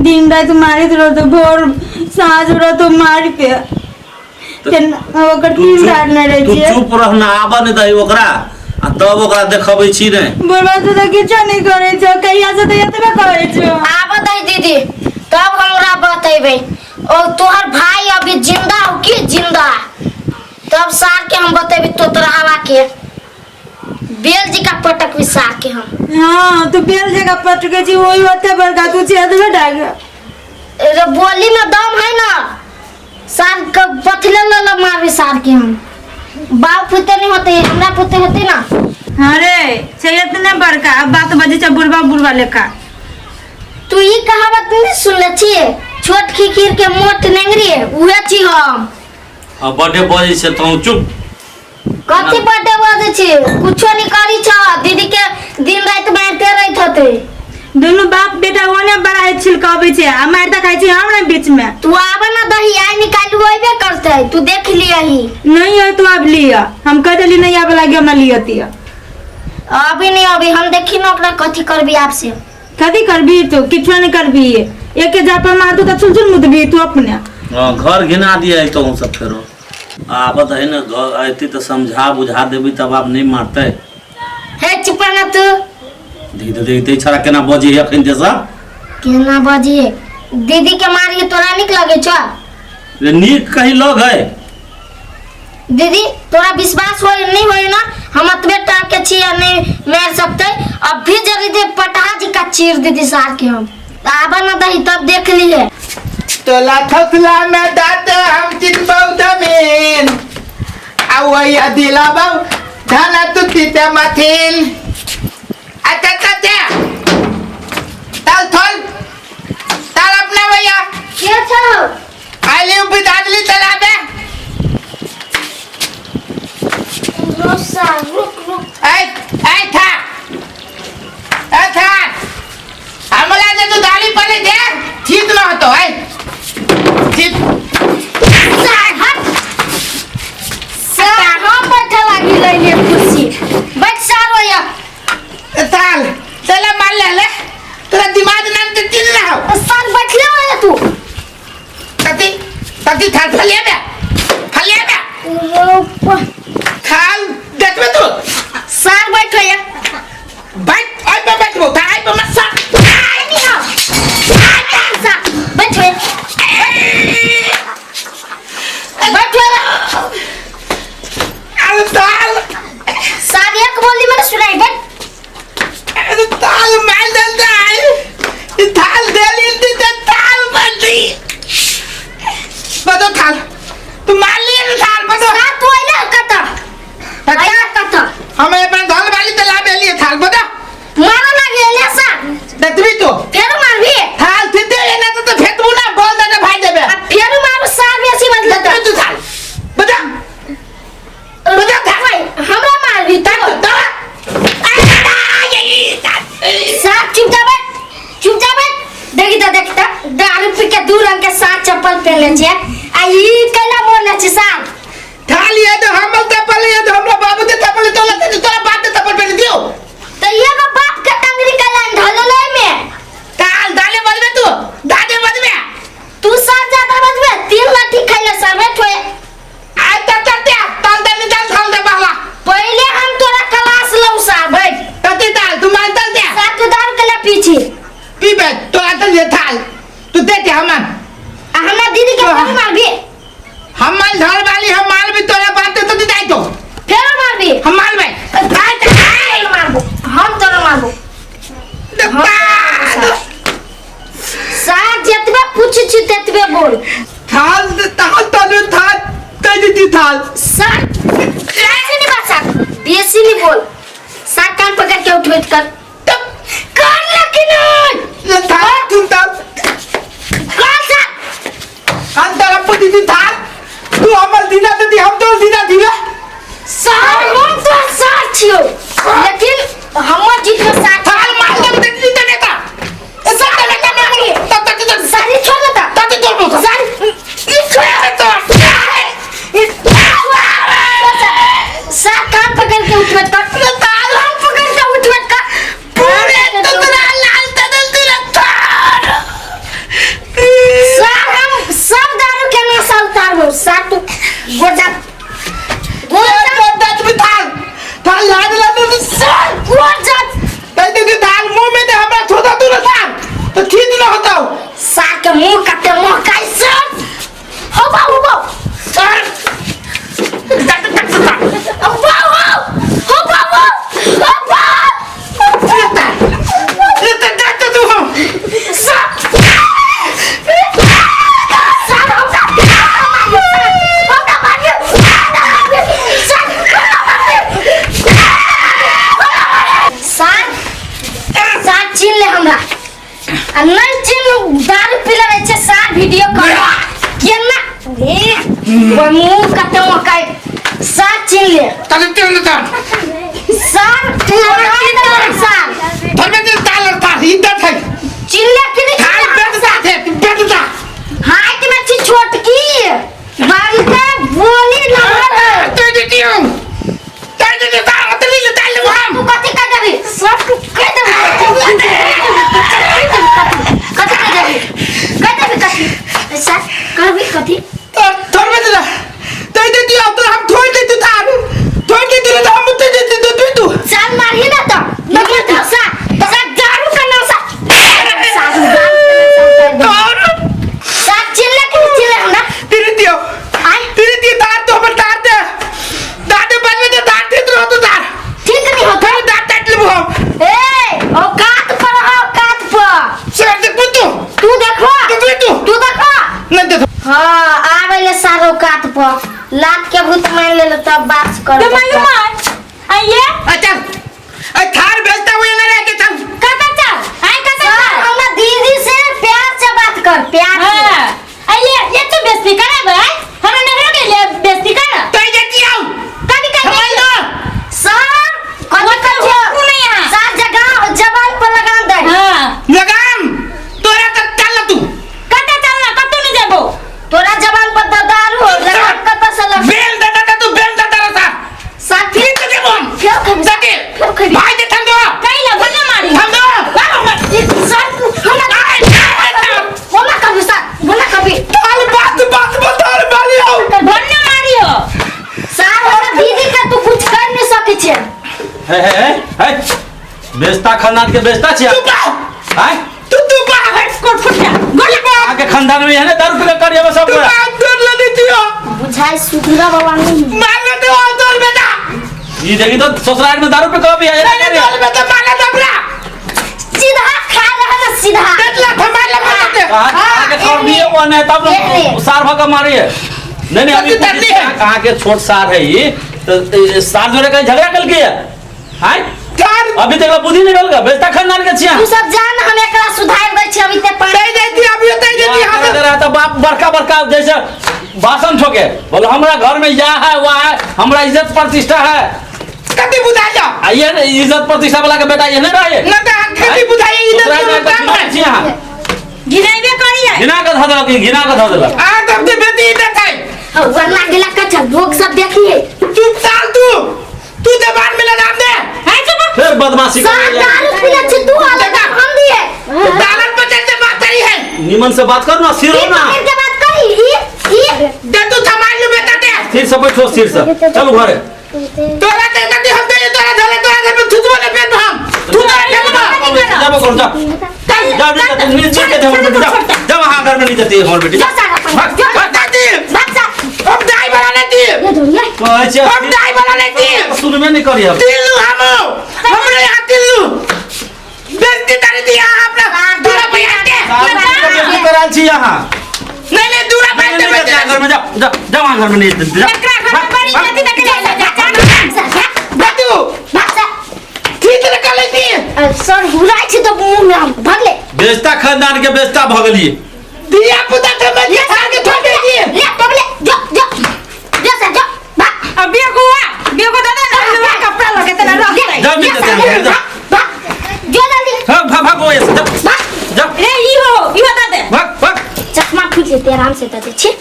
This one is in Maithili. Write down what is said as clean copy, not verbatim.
दिन राति मारैत रहतो, भोर साँझ रहतो मारिते। ओकर तू तीन चुप धार नहि रहै तू छियै। चुप रह ना, आबऽ नहि दही ओकरा आ तब ओकरा देखबै छी ने। बुढ़बा से तऽ किछो नहि करै छौ, कहिया से तऽ एतबे कहै छौ। आबऽ दही दीदी, तब हमरा बतेबै। ओ तोहर भाई अभी जिंदा हो की जिंदा? तब सार के हम बतेबी तोतरा हवा के बेल जी का पटक भी सार के हम। हाँ, तू बेल जगह पटके छी, वही ओते बड़का तू छे एतबे डाक। रे बोली में दम है ना, सार के पथले ल ल मारबी सार के हम। बाप पुते नहीं होते, हमरा पुते होते ना। हाँ रे, छे इतने बड़का, अब बात बजे छे बुढ़बा बुढ़बा लेखा। तू ई कहावत नहीं सुनले छी, छोट खिखिर के मोट नेंगरी, उहे छी हम। आ बड्डे बजै छै तू चुप। कथी बड्डे बजै छी? कुछो नहीं करी छ, दीदी के दिन राति मारते रहत होते। दुनू बाप बेटा ओने बड़ा है छिलकाबै छै आ मारि तऽ खाइ छै हमरा बीच में। तू आबे ना दही, आइ निकालू अइबे करतै, तू देख लियही। नहीं है तू आब लिया, हम कह देली नहीं आबे लागी, हमरा लियती। अभी नहीं, अभी हम देखी ना ओकरा कथी करबी आप से। कथी करबी तू? किछो नहीं करबी, एके जापर मारतू तऽ चुल चुल मुतबी तू अपने। हाँ, घर घिना दिया तो हम सब फेरो आबत है ना, घर अयती तऽ समझा बुझा देबी तब आब नहीं मारतै। हे चुप ना तू। देखते देखते छड़ा केना बजे है अखन जैसा। केना बजिए? दीदी के मारिए तोरा निक लगे छ? रे नीक कहीं लग है। दीदी तोरा विश्वास हो नहीं हो ना, हम अतबे टा के छी आ नहीं मार सकते। अब भी जल्दी दे पटहा जी का चीर दीदी सार के हम। आबा ना दही तब देख लिए। तोला थोथला में दाँत हम चितबौ जमीन आ वही दिलाबौ धन तू तिते मथिन। अच्छा अच्छा अच्छा ताल थोल ताल अपना भैया के छौ? आइली बिदादली तलाबे। रोसा रुक रुक। ऐ ऐ था ऐ था हमला जे तू दाली पले दे ठीक न होतो ऐ ठीक। सार हट सार, हम बैठे लागी लैले कुर्सी, बैठ सार होया। ताल चला मार ले ले तोरा दिमाग नाम ते तीन ना हो। सार बैठले होया तू। तती तती थाल फलिया बे फलिया बे थाल देखबे तू। सार बैठ होया। बैठ आई पे बैठबो था आई पे मत सार। आई नहीं हो सार बैठ होया बैठ होया। अरे ताल सार एक बोली मैंने सुनाई बैठ। अरे ताल मार दे आई थाल दे ली ते ताल बंदी बदो थाल तू मार लिए थाल बदो। सार तू आइला कत? आइला कत? हम अपन धल वाली ते लाबे लिए थाल बदो। मारो लागे ले सार। देखबी तू फेरो मारबी? थाल थे दे ना तो फेंकबू ना बोल दे भाई देबे। आ फेरो मारू सार बेसी बदल। देखबी तू थाल बदो बदो थाल। ओए, हमरा मारबी तू? दवा सार चुप जा बैठ, चुप जा बैठ। देखी त देखी त दारू पी के दू रंग के सार चप्पल पहनले छे आ ई कैला मोड़ले छे सार? थाल ये तो हमल तपल ये तो हमरा बाबू दे तपल तोला ते तोरा बाप दे तपल पहन दियो। त एगो बाप के टंगरी कैला ढलले में? ताल दाले बजबे तू दादे बजबे तू सार ज्यादा बजबे, 3 लाठी खैले सार बैठ होए। आ त त ते ताल दे निकाल थाल दे बहला। पहले हम तोरा क्लास लौ सार बैठ। तते ताल तू मान ताल दे। सार तू दारू कैला पी छी? पी बे तोरा तल दे थाल तू दे दे हमन। आ हमरा दीदी के फेरो मारबी? हम माल धर वाली हम माल भी तोरा बात तो दी जाई तो फेरो मारबी? हम माल बे आई मारबो हम तोरा मारबो। सार जतबे पूछ छी ततबे बोल। थाल थाल तनु थाल तै दी थाल। सार बेसी नहीं बात सार बेसी नहीं बोल। सार कान पकड़ के उठ बैठ कर कर लेकिन ले थाल तुम थाल कर सार। हम तोरा पुती दी थाल तू हमर दीदा दी हम तो दीदा दीला। सार हम तो सार छियो लेकिन हमर जीत में सार थाल मार दे दे दीदा नेता ए सार नेता मैं बोलू तब तक तब सारी छोड़ देता तब तोड़ बोल सारी ई क्या तो सार कान पकड़ के उठ बैठ कर कान पकड़ के उठ बैठ कर पूरे तोरा लाल तदल तेरा थाल। के मुंह कते मुंह कैसे हो बाबू बाबू सर डॉक्टर डॉक्टर हो बाबू हो बाबू हो बाबू डॉक्टर तू हम सर सर हमरा हमरा मारियो सर सर सर चिन्ह ले हमरा आ नहीं चिन्ह दारू पी ले छै सर वीडियो कॉल केना ए वो मुंह कते मकाई सर चिन्ह ले तले तेल तार सर तू हमरा चिन्ह सर धर्मेंद्र ताल तार इधर है चिन्ह ले कि नहीं थाल बेच दा थे बेच दा हाइट में छी छोटकी बाल के बोली लगल है ते देती हूं ते देती तार अतली ले ताल हम तू कथी कह देबी सब तू कह देबी कथी कह देबी कह देबी कथी ऐसा कहबी कथी तर धर्मेंद्र ते देती हूं तो हम थोड़ देती तार थोड़ देती तो हम ते देती तो तू जान मारी ना तो लगल तो सा सा दारू का नशा सा दारू का नशा और सा चिल्ला के चिल्ला हमरा तेरे दियो आय तेरे दियो तार तो हम तार दे तार दे बाद में तो तार दे तो तो तार ठीक नहीं होता फिर दांत काट लेबो हम ए औकात पर रहो औकात पर सर देख तू तू देखो तू तू तू देखो नहीं देखो हाँ आवे ले सारो कात पर लात के भूत मान ले तब बात कर तो मायू मार आइए अच्छा अरे थार भेजता हुआ ना रह के चल कता चल आइ कता सर चल हमरा दीदी से प्यार से बात कर प्यार से हां आइए ये तो बेइज्जती करे भाई हमरा नहरो के लिए बेइज्जती कर तय देती हूं कभी कभी समझ लो सर कथी वो तो कहै होकू नहीं है। सर जगह जबान पर लगा दे हां लगाम तोरा तक चल तू कता चलना कतौ नहीं जेबो तोरा जबान पर तो दारू हो लगाम कत से लग बेल दादा दा तू बेल दादा रा सर फिर फिर तो देबो हम फिर खबी सके फिर खबी भाई दे थम दो कैला भला मारी थम दो सर हमरा हमरा कभी सर हमरा कभी ताल बात बात बता रे बाली आओ भन्ना मारी हो सर हमरा दीदी का तू कुछ कर नहीं सकै छे हे हे हे हे बेचता खानदान के बेचता छिया तू बा आय तू तू बा कोट फुट जा गोली बा आके खानदान में है ना दारू पी के करिए सब तू पूरा बा तोर ले देती हो बुझाई सुधरा बाबा नहीं मार ले तो तोर बेटा ये देखी तो ससुराल में दारू पी के भी आया नहीं तोर बेटा मार ले दबरा सीधा खा रहा है सीधा पेटला थमा ले मार दे कहाँ के खबर दिए वो नहीं तब ये ना सार भगा मारी है नहीं नहीं अभी कथी तरली है? कहाँ के छोट सार है ये तो ये सार जोड़े कहीं झगड़ा कल के हाय तार अभी तक बुद्धि नहीं मिल गया बेचता खानदान के छिया तू सब जान हम एकरा सुधार दै छी अभी ते पानी तय देती अभी तय देती हां रहा था बाप बड़का बड़का जैसे भाषण ठोके बोलो हमरा घर में या है वह है हमरा इज्जत प्रतिष्ठा है कति बुझाई जा आ ये नहीं, इज्जत प्रतिष्ठा वाला के बेटा ये नहीं रहे ना तो कति बुझाई इधर ससुराल में तो तो काम है छी यहाँ घिनाइबे करी है घिना के धऽ देलक घिना के धऽ देलक आ तब ते बेटी इधर था वरना गेला कच्चा लोग सब देखिए चुप साल तू तू जबान में लगाम दे हाय चुप फिर बदमाशी सर कर दारू पीले छी तू अलग हम दिए दालन पर चल से बात करी है निमन से बात कर ना सिर हो ना पकड़ के बात करी ई ई दे तू थमा लू बेटा दे सिर से बैठो सिर से चल घरे तोरा दे कति हम दे तोरा धरे तोरा घर में थुत बोले पेट हम तू तोरा खेल बा जाबो करो जा जा जा नहीं जाते हमर बेटी जा जा वहां घर में नहीं जाती हमर बेटी जो सारा अपन भाग, जो भाग। दादी भाग जा हम दाई बना लेती ये धोरिया कहै छै हम दाई बना लेती सुनबे नहीं करी हम तिल्लू हम हमरे यहाँ तिल्लू बेइज्जती तारी दिया अपना दूरा पे आके बेइज्जती कराल छी यहाँ नहीं नहीं दूरा पे नहीं, नहीं, जा घर में जा जा जा वहां घर में नहीं जाती जा एकरा घर में बड़ी इज्जत तक ले जा जा जा बेटू भाग जा ठीक रखा लेती सर हुराई छी तो मुंह में हम भाग ले बेचता खानदान के बेचता भऽ गेलियै दिया पुता के मैं थार के छोड़ देती ले तब ले जो जो जो सर जो भाग अब बेगुआ बेगो दादा ना कपड़ा लगे तना रख दे जा नहीं जाते हम जा भाग जो जल्दी भाग भाग भाग ओए से जा भाग जा ए ई हो ई बता दे भाग भाग चश्मा फूट लेते आराम से दे छी